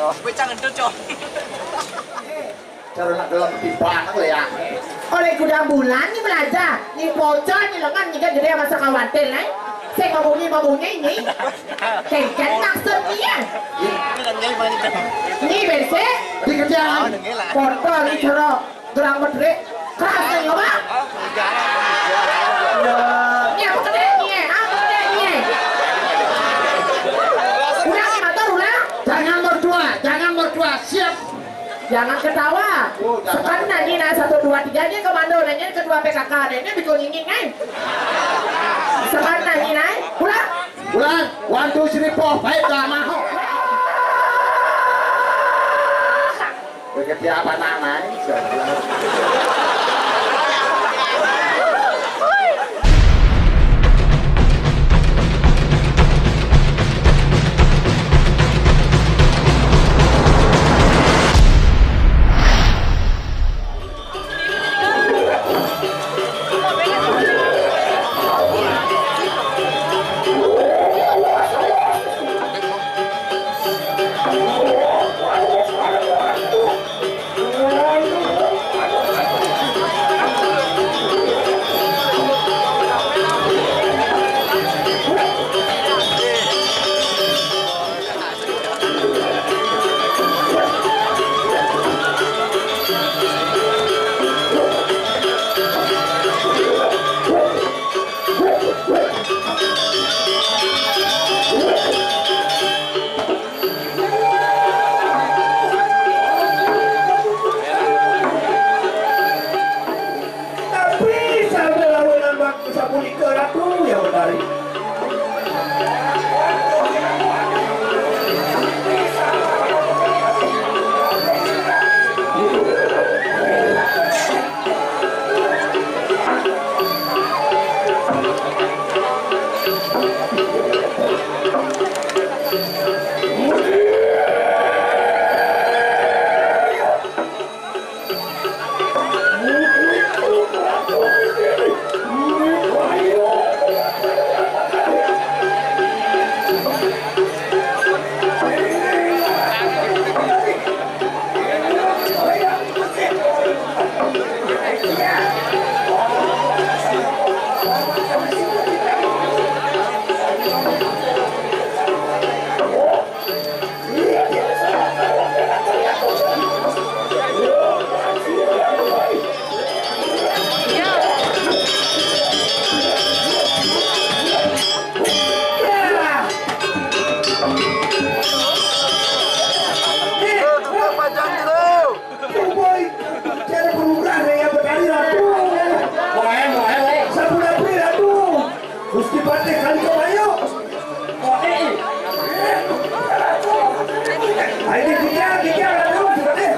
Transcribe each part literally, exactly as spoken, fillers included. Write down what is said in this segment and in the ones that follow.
Kowe cang ngentut, Cok. Cara nak dalam timbang lho ya. Oleh gudang bulan ni belajar, ni pocong ni lengan ni kan gede masa kawantil, eh. Sing mabunyi-mabunyi ni. Kengken maksud dia. Ini kan nyai paling. Ni bersih. Di kerjaan. Kotor ni jorok. Gerang medrek. Keras ni, apa? Ni apa gede ni, eh? Apa gede ni, eh? Ulang ni motor, ulang. Jangan berdua, jangan berdua. Siap. Jangan ketawa. Oh, jangan. Sekarang ni nah, satu, dua, tiga, ni komando, ni kedua P K K, ni bikul nyinging, eh. Sekarang ni nah, ulang. Ulang. One, two, three, four, five, dah maho. Begitu apa nama? Tapi sambil lawanan waktu sapunika Ratu yang menarik. Coba, cara berubah ya, berani, Ratu. Mulai, mulai, mulai. Sampun apri, Ratu. Gusti Patih Kali Kamayo. Ayo, dikejar, kejar, Ratu, Gusti Patih.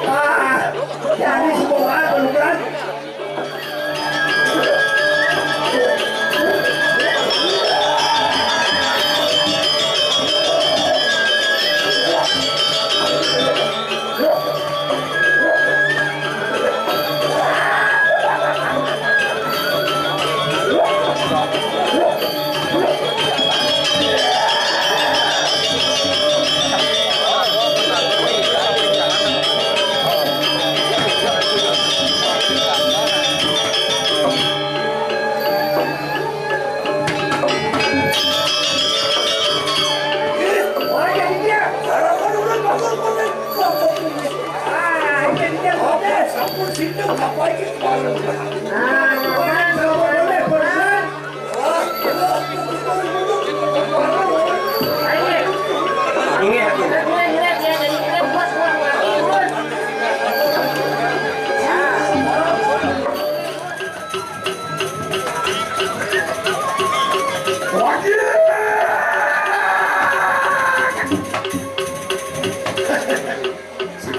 Ah, jadi semua orang berubah.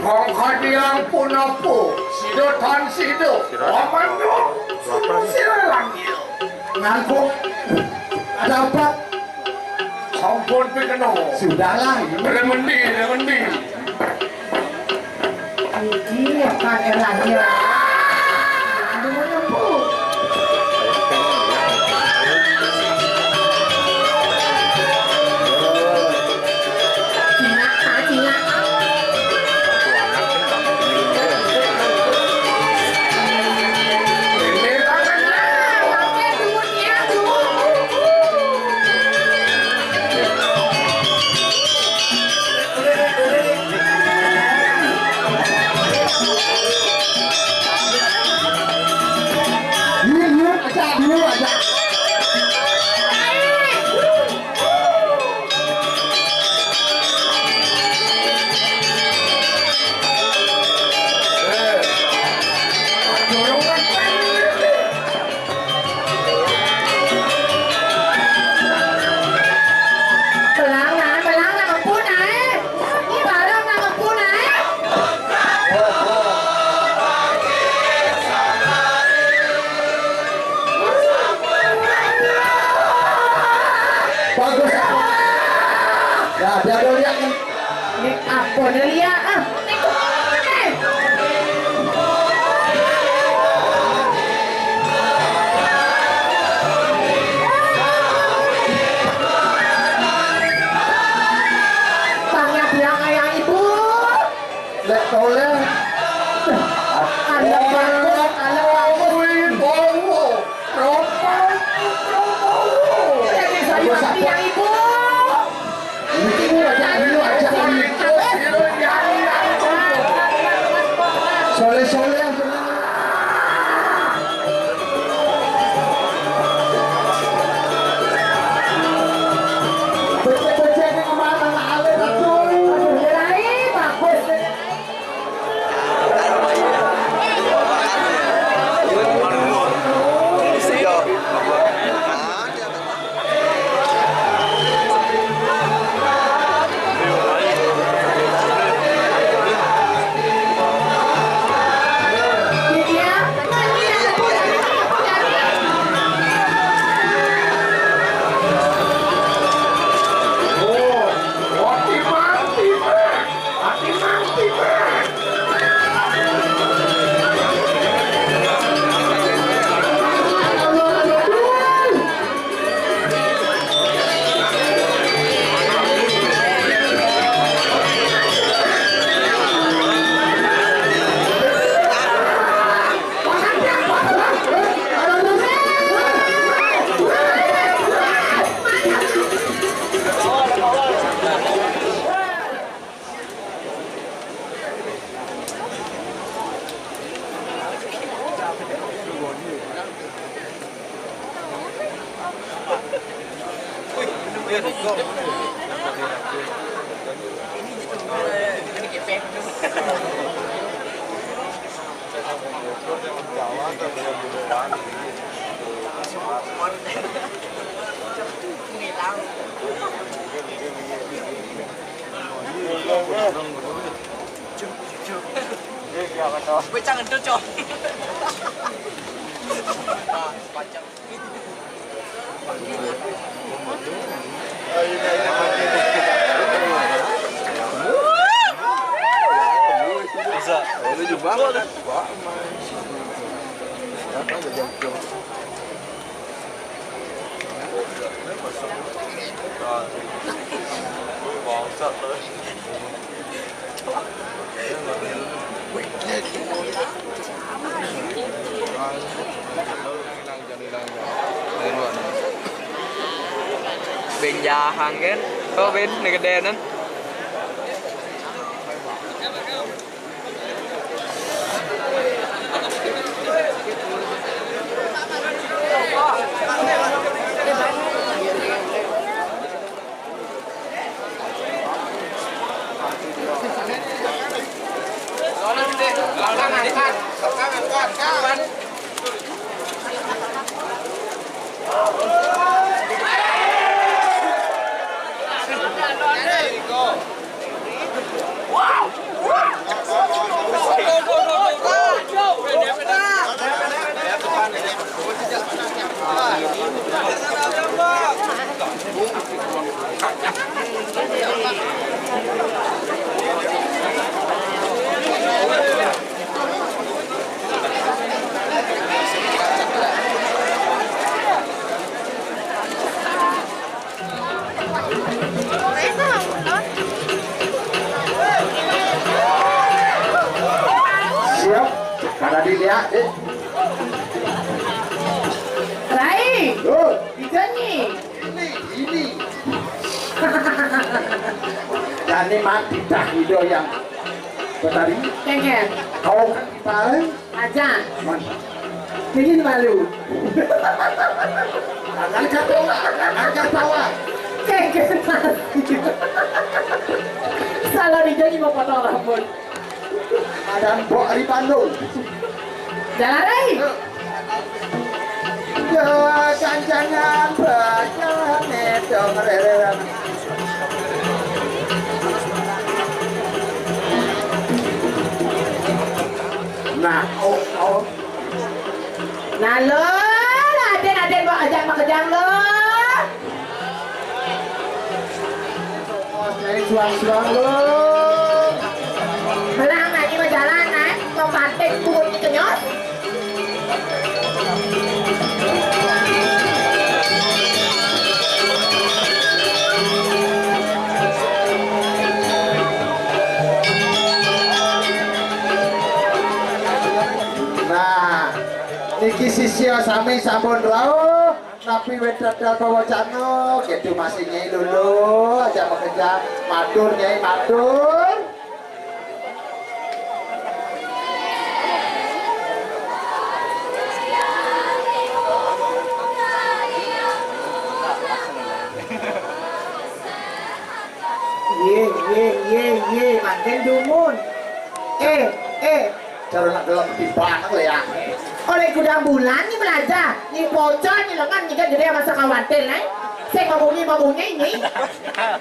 Kong kadiang punapa sida tan sida. Sira. Wamanu sira langit. Ngangkuk dapat. Sampun pikeno. Sudahlah ini. Remendi, remendi. Iki akan erahnya. Aduh, menempuh. Belang, nah, belang, nah, ngebut, nah, eh. Ini barang, nah, ngebut, nah, eh. Bagus. Ya, dia ada lihat nih. Ini apa dia lihat? Ah, ini kok ini? Bangnya bilang kayak ibu. Lek toleh. Ada bagus, ada bagus. Wih, bongo. Ropo, ropo. Jadi saya mati yang ibu. Ini aja, ini aja, ini. Soleh-soleh. Becek-becek ini kemana? Alir, aduh. Aduh, bagus. Weh, jangan tuh, Cok. Bisa. Wah, main. Bangsat. Beng jahang kan? Kok, Ben, negedenen? Siap, karena dilihat, eh. Rai, Yo. Dijanji. Ini, ini. Jani mati dah ido yang betari. Kengken. Kau kan kita, eh? Aja. Man. Ini malu. Jangan ketawa, jangan ketawa. Kengken. Salah dijadi mau potong rambut. Ada mbok di Bandung. Jalan, Rey. Ya, jangan-jangan banyak nih dong, Rey. Nah, oh, oh. Nah, lo, Raden, Raden, bawa ajak makejang, lo. Suang-suang, lo. Melang, nah, ini mah jalan, nah. Mau pantai, turun di kenyot. Nah, niki sisya sami sampun rauh, napi wénten pawacana, gitu masih Nyai Lulu, aja makejang, matur Nyai, matur. Yé, yé, yé, yé, mangkin dumun. Eh, eh. Cara nak gelem timbang lho ya. Oleh gudang bulan ni belajar, ni pocor, ni lengan, ni kan gede masa kawantil, eh. Sing mabunyi, mabunyi ni.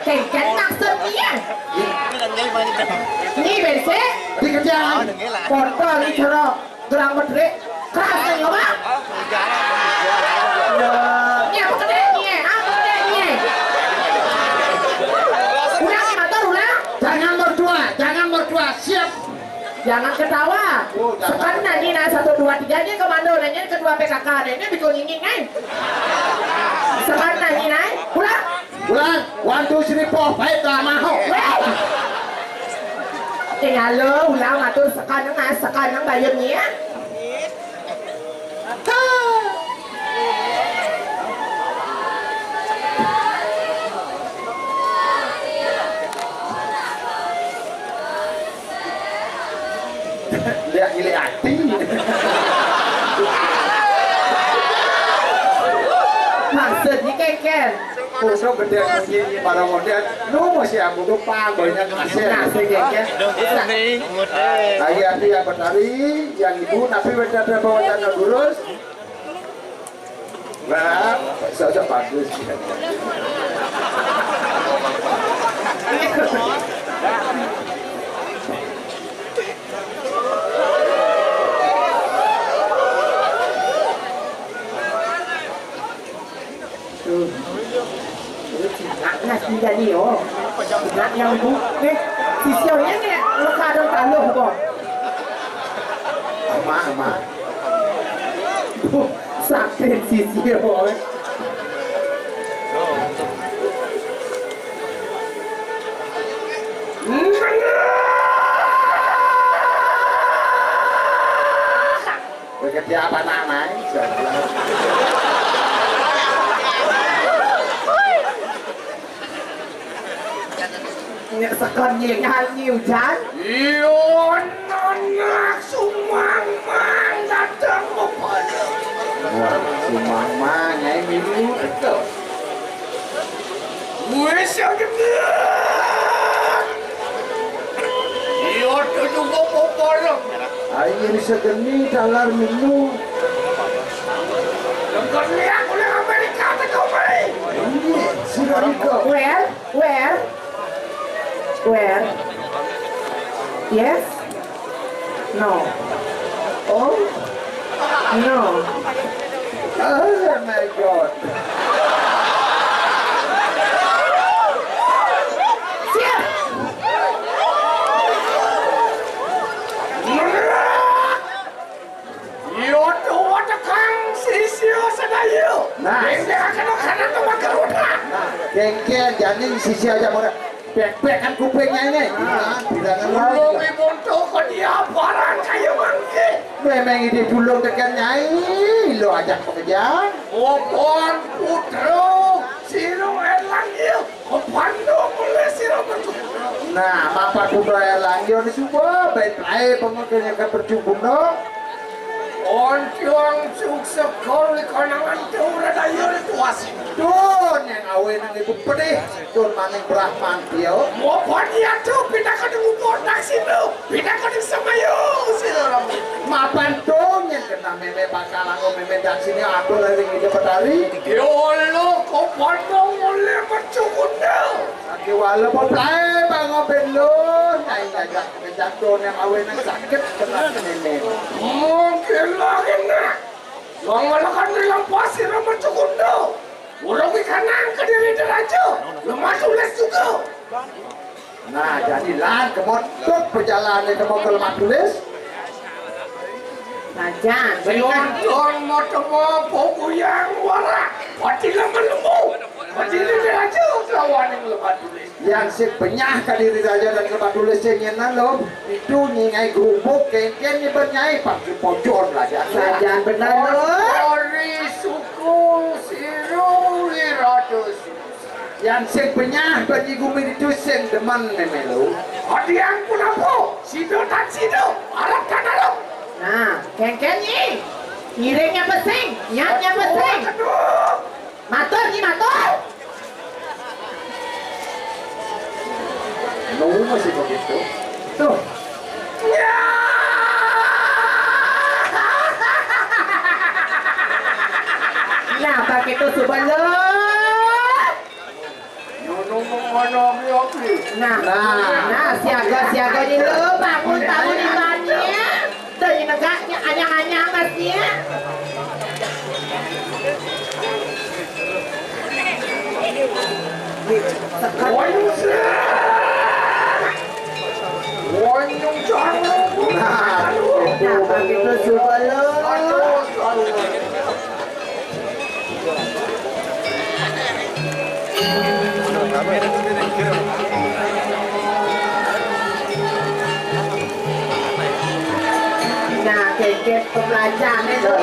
Kengken maksud ni, ya. Ni bensik. Dikejar. Foto ni cara gerang medrek. Keras ni, apa? Ni apa gede ni, eh? Apa gede ni, eh? Ulang, matur, ulang. Jangan berdua, jangan berdua. Siap. Jangan ketawa. Oh, jangan. Sekarang nyanyi, nah, satu, dua, tiga, ni komando, nah, ni kedua P K K, nah, ni bikul nyinging, eh. Sekarang nyanyi, nah, ulang. Ulang. One, two, three, four, five, dah maho. Weh. Tinggal lo, ulang, matur, sekarang, nah, sekarang, bayar ni, ya. Lihat gile ati. Maksudnya kengken. Khusus gede ini para model. Lu masih aku tuh pang banyak kasih. Nah, sing kengken. Ayo, ayo, Betari, yang ibu, tapi beda ada bawaan lurus. Wah, sok-sok bagus. Tuh. Ini cingaknya sudah nih, oh. Cingak yang bu, eh, sisianya nih, lo kadang taluh kok. Ama, ama. Sakit sisi, oh. Begitu apa namanya? Nek sekon nyingan ni ujan. Iya, anak sumang mang datang bepada. Wah, sumang mang, nyai milu betul. Wis ya gede. Iya, tuh juga mau bareng. Ayo bisa geni talar milu. Lengkap ni aku nak Amerika tak kau main. Ini, si Rika. Where? Where? Where? Yes? No. Oh? No. Oh my God. Siap. Yo tuwa tekang sisya sedaya. Nah. Ing akan kana to makaruna. Nah, kengken janing sisya aja ora pek-pekan kupingnya ini. Nah, bilangan lagi. Ulung imuntu kaya barang kaya mangke. Memang ini dulung tekan nyai, lo ajak pekerjaan. Opon putra, sira elang ya. Opon mulai sira berkumpul. Nah, mapak putra elang ya ini semua baik-baik pemikirnya kan berjumpa, no? On Dong suksekol di konangan teu radayul tuas. Dun yang awé nang ibu pedih, dun maning Brahman tio. Mau paniatu pindah ka dengku botak sinu, pindah ka dengku samayu sinu. Mapan dun yang kena mémé bakal anggo mémé dan sini aku lari ngide petari. Ya Allah, kok pandang oleh bercukundel. Aki wala poplaé bang obén lu, nyai ngajak ngejatuh yang awé nang sakit kena mémé. Mungkin lagi nak. Wong melekan di lampasi rama cukundo. Urung ikanang ke diri deraja. Lemah tulis juga. Nah, jadi lan kemon tuk perjalanan kemon ke lemah tulis. Raja, berikan. Nonton mau temu poguyang wara. Pati lemah lembu. Pati diri deraja lawan yang lemah tulis. Yang sing penyah ka diri raja dan kebatulis sing nyenan lo, itu nyingai grubuk kengken ni benyai pakai pojol raja. Sajan benar lo. Ori suku siru iratus. Yang sing penyah bagi gumi itu sing demen nemelo. Adiang pun apa? Sido tak sido, arab tak arab. Nah, kengken ni. Ngiringnya pesing, nyatnya pesing. Aduh, aduh. Matur, Nyi, matur. Lu masih begitu. Tuh. Nah, pakai itu suban lo. Nyono mengono api-api. Nah, nah, siaga-siaga ni lo, bangun, bangun imannya. Tadi negaknya anyang-anyang kasih. Wanyung sih. Wanyung jangan. Nah, nah, begitu juga lo. Aduh, aduh. Nah, keket pembelajaran itu.